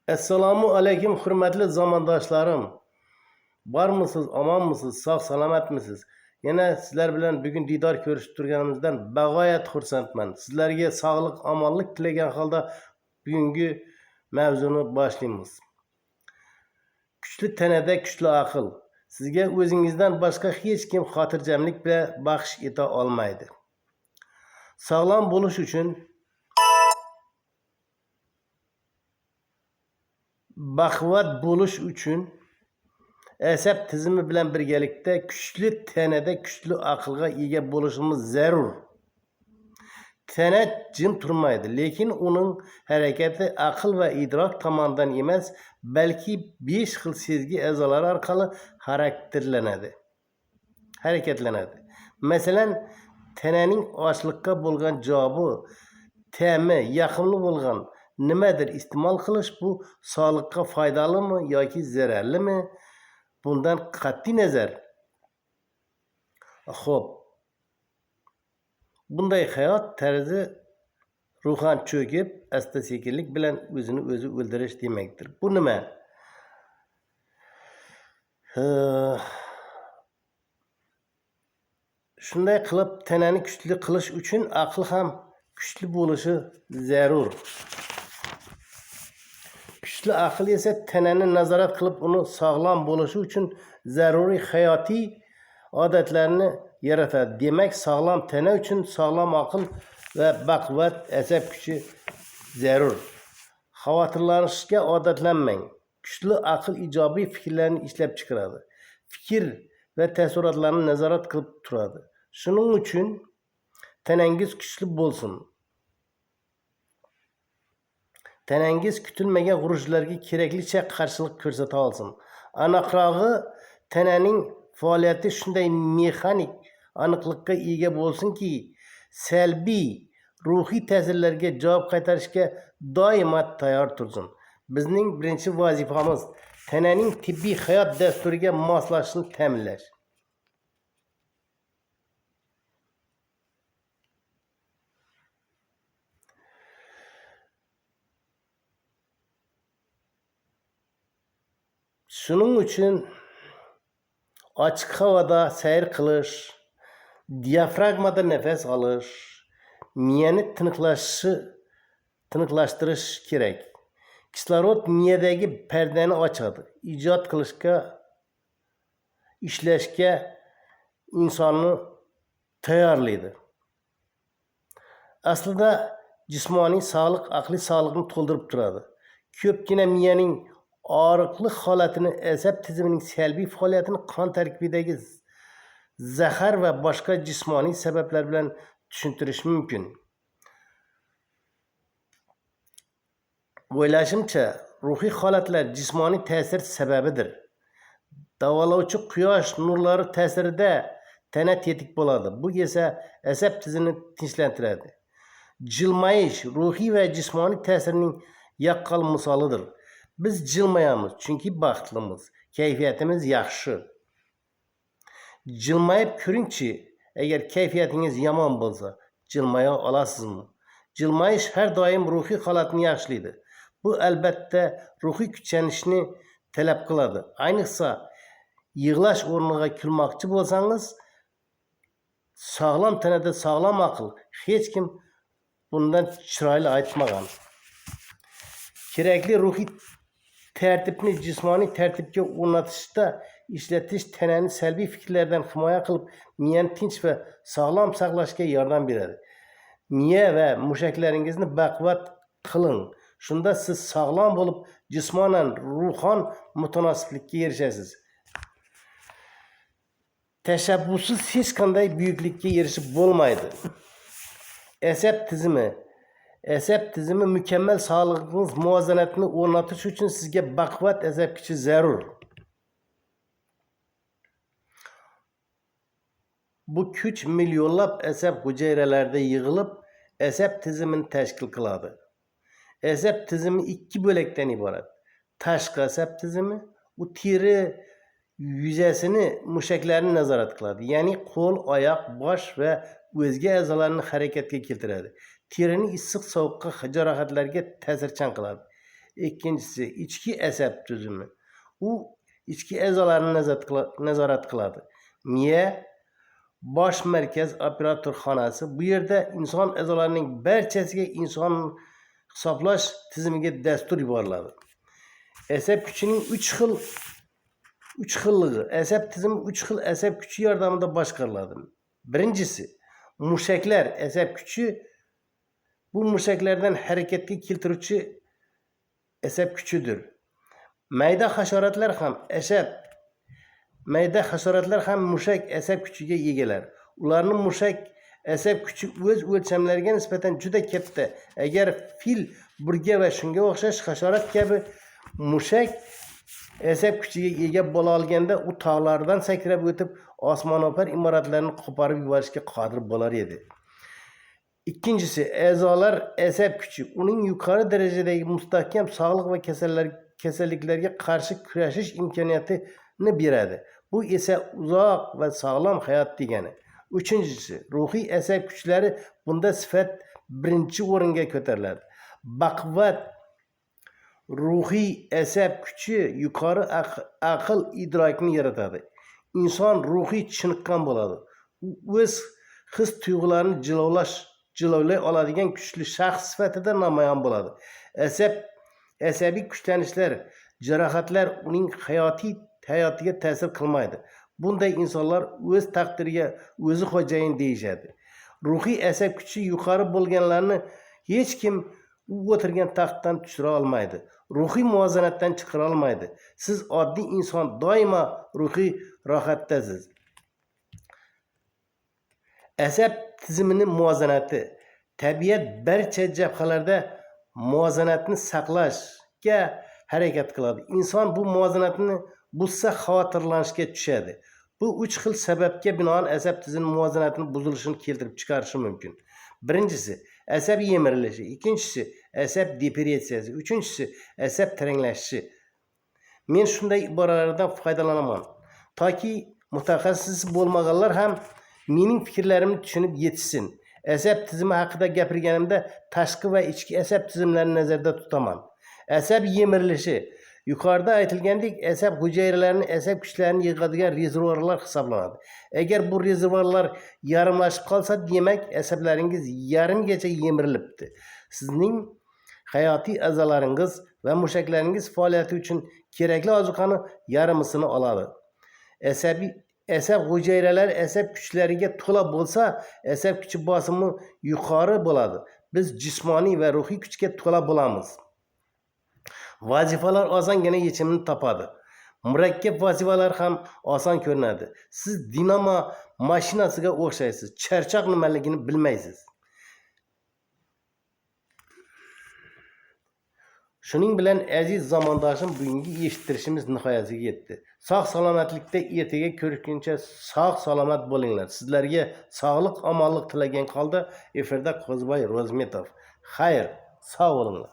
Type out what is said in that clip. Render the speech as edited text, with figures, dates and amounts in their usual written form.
Esselamu aleyküm hurmatli zamandoshlarim. Bormisiz, omonmisiz, sog' salomatmisiz? Yana sizlar bilan bugun diydor ko'rishib turganimizdan bag'oyat xursandman. Sizlarga sog'lik, omonlik tilagan holda bugungi mavzuni boshlaymiz. Kuchli tanada kuchli aql. Sizga o'zingizdan boshqa hech kim xotirjamlik bilan baxsh eta olmaydi. Sog'lom bo'lish uchun baquvvat bo'lish uchun asab tizimi bilan birgalikda kuchli tanada kuchli aqlga ega bo'lishimiz zarur. Tana jim turmaydi, lekin uning harakati aql va idrok tomonidan emas, balki 5 xil sezgi a'zolari orqali harakatlanadi. Masalan, tananing ochliqqa bo'lgan javobi, ta'mi yoqimli bo'lgan nimadir iste'mol qilish bu sog'liqqa foydalimi yoki zararlimi? Bundan qat'iy nazar. Xo'p. Bunday hayot tarzi ruhan cho'kib, asta-sekinlik bilan o'zini o'zi o'ldirish demakdir. Bu nima? Shunday qilib tanani kuchli qilish uchun aql ham kuchli bo'lishi zarur. Kuchli aql esa tanani nazorat qilib, uni sog'lom bo'lishi uchun zaruriy hayotiy odatlarni yaratadi. Demak, sog'lom tana uchun sog'lom aql va baquvvat asab kuchi zarur. Xavotirlanishga odatlanmang. Kuchli aql ijobiy fikrlarni ishlab chiqaradi. Fikr va taassurotlarni nazorat qilib turadi. Shuning uchun tanangiz kuchli bo'lsin. Tanangiz kutilmagan g'urujlarga keraklicha qarshilik ko'rsata olsin. Aniqrog'i, tananing faoliyati shunday mexanik aniqlikka ega bo'lsinki, salbiy ruhiy ta'sirlarga javob qaytarishga doimo tayyor tursin. Bizning birinchi vazifamiz tananing tibbiy hayot dasturiga moslashishini ta'minlash. Shuning uchun ochiq havoda sayr qilish, diafragmada nafas olish, miyani tiniqlashtirish kerak. Kislorod miyadagi pardani ochadi. Ijod qilishga, ishlashga insonni tayyorlaydi. Aslida jismoniy sog'liq aqliy sog'liqni to'ldirib turadi. Ko'pgina miyaning og'riqli holatini, asab tizimining salbiy faoliyatini qon tarkibidagi zahar va boshqa jismoniy sabablar bilan tushuntirish mumkin. O'ylashimcha, ruhiy holatlar jismoniy ta'sir sababidir. Davolovchi quyosh nurlari ta'sirida tana tetik bo'ladi. Bu esa asab tizimini tinchlantiradi. Jilmayish ruhiy va jismoniy ta'sirning yaqqol misolidir. Biz jilmayamiz, chunki baxtlimiz, kayfiyatimiz yaxshi. Jilmayib ko'ringchi, agar kayfiyatingiz yomon bo'lsa, jilmaya olasizmi? Jilmayish har doim ruhiy holatni yaxshilaydi. Bu albatta ruhiy kuchanishni talab qiladi. Ayniqsa, yig'lash o'rniga kulmoqchi bo'lsangiz, sog'lom tanada sog'lom aql, hech kim bundan chiroyli aytmagan. Kerakli ruhiy tartibni jismoniy tartibga o'rnatishda ishlatish tanani salbiy fikrlardan himoya qilib, miyani tinch va sog'lom saqlashga yordam beradi. Miya va mushaklaringizni baquvvat qiling. Shunda siz sog'lom bo'lib, jismonan, ruhan mutanosiblikka erishasiz. Tashabbussiz hech qanday buyuklikka erishib bo'lmaydi. Asab tizimi. Asab tizimi mukammal sog'lig'ingiz muvozanatini o'rnatish uchun sizga baquvvat asab kuchi zarur. Bu kuch millionlab asab hujayralarida yig'ilib, asab tizimini tashkil qiladi. Asab tizimi ikki bo'lakdan iborat. Tashqi asab tizimi, u teri yuzasini, mushaklarni nazorat qiladi. Ya'ni qo'l, oyoq, bosh va o'zga a'zolarni harakatga keltiradi. Terini issiq sovuqqa, jarohatlarga ta'sirchan qiladi. Ikkinchisi, ichki asab tizimi. U ichki a'zolarni nazorat qiladi. Miya bosh markaz operator xonasi. Bu yerda inson a'zolarining barchasiga inson hisoblash tizimiga dastur yuboriladi. Asab kuchining 3 xilligi. Asab tizimi 3 xil asab kuchi yordamida boshqariladi. Birinchisi, mushaklar asab kuchi. Bu mushaklardan harakatga keltiruvchi asab kuchidir. Mayda hasharotlar ham mushak asab kuchiga egalar. Ularning mushak asab kuchi o'z o'lchamlariga nisbatan juda katta. Agar fil, burga va shunga o'xshash hasharot kabi mushak asab kuchiga ega bo'la olganda, u tog'lardan sakrab o'tib, osmono'par imoratlarni qo'porib yuborishga qodir bo'lar edi. Ikkinchisi, a'zolar asab kuchi. Uning yuqori darajadagi mustahkam sog'liq va kasalliklarga qarshi kurashish imkoniyatini beradi. Bu esa uzoq va sog'lom hayot degani. Uchinchisi, ruhiy asab kuchlari. Bunda sifat birinchi o'ringa ko'tariladi. Baquvvat ruhiy asab kuchi yuqori aql idrokni yaratadi. Inson ruhiy chiniqqan bo'ladi. U o'z his tuyg'ularini jilovlay oladigan kuchli shaxs sifatida namoyon bo'ladi. Asabiy kuchlanishlar, jarohatlar uning hayotiga ta'sir qilmaydi. Bunday insonlar o'z taqdiriga o'zi xo'jayin deyishadi. Ruhiy asab kuchi yuqori bo'lganlarni hech kim u o'tirgan taxtdan tushira olmaydi. Ruhiy muvozanatdan chiqara olmaydi. Siz oddiy inson doimo ruhiy rohatdasiz. Asab tizimining muvozanati. Tabiat barcha jabhalarda muvozanatni saqlashga harakat qiladi. Inson bu muvozanatni buzsa, xavotirlanishga tushadi. Bu 3 xil sababga binoan asab tizimining muvozanatini buzilishini keltirib chiqarishi mumkin. Birinchisi, asab yemirilishi, ikkinchisi, asab depressiyasi, uchinchisi, asab taranglashishi. Men shunday iboralardan foydalanaman, toki mutaxassis bo'lmaganlar ham mening fikrlarimni tushunib yetishsin. Asab tizimi haqida gapirganimda tashqi va ichki asab tizimlarini nazarda tutaman. Asab yemirilishi. Yuqorida aytilgandek, asab hujayralarini asab kuchlarini yig'adigan rezervuarlar hisoblanadi. Agar bu rezervuarlar yarimlashib qolsa, demak asablaringiz yarimgacha yemirilibdi. Sizning hayotiy a'zolaringiz va mushaklaringiz faoliyati uchun kerakli ozuqani yarmisini oladi. Asab hujayralari asab kuchlariga to'la bo'lsa, asab kuchi bosimi yuqori bo'ladi. Biz jismoniy va ruhiy kuchga to'la bo'lamiz. Vazifalar osongina yechimini topadi. Murakkab vazifalar ham oson ko'rinadi. Siz dinamo mashinasiga o'xshaysiz. Charchoq nimaligini bilmaysiz. Shuning bilan aziz zamondoshim, bugungi eshittirishimiz nihoyasiga yetdi. Sog' salomatlikda ertaga ko'rishguncha sog' salomat bo'linglar. Sizlarga sog'lik, omonlik tilagan holda efirda Qo'ziboy Ro'zmetov. Xayr, sog' bo'linglar.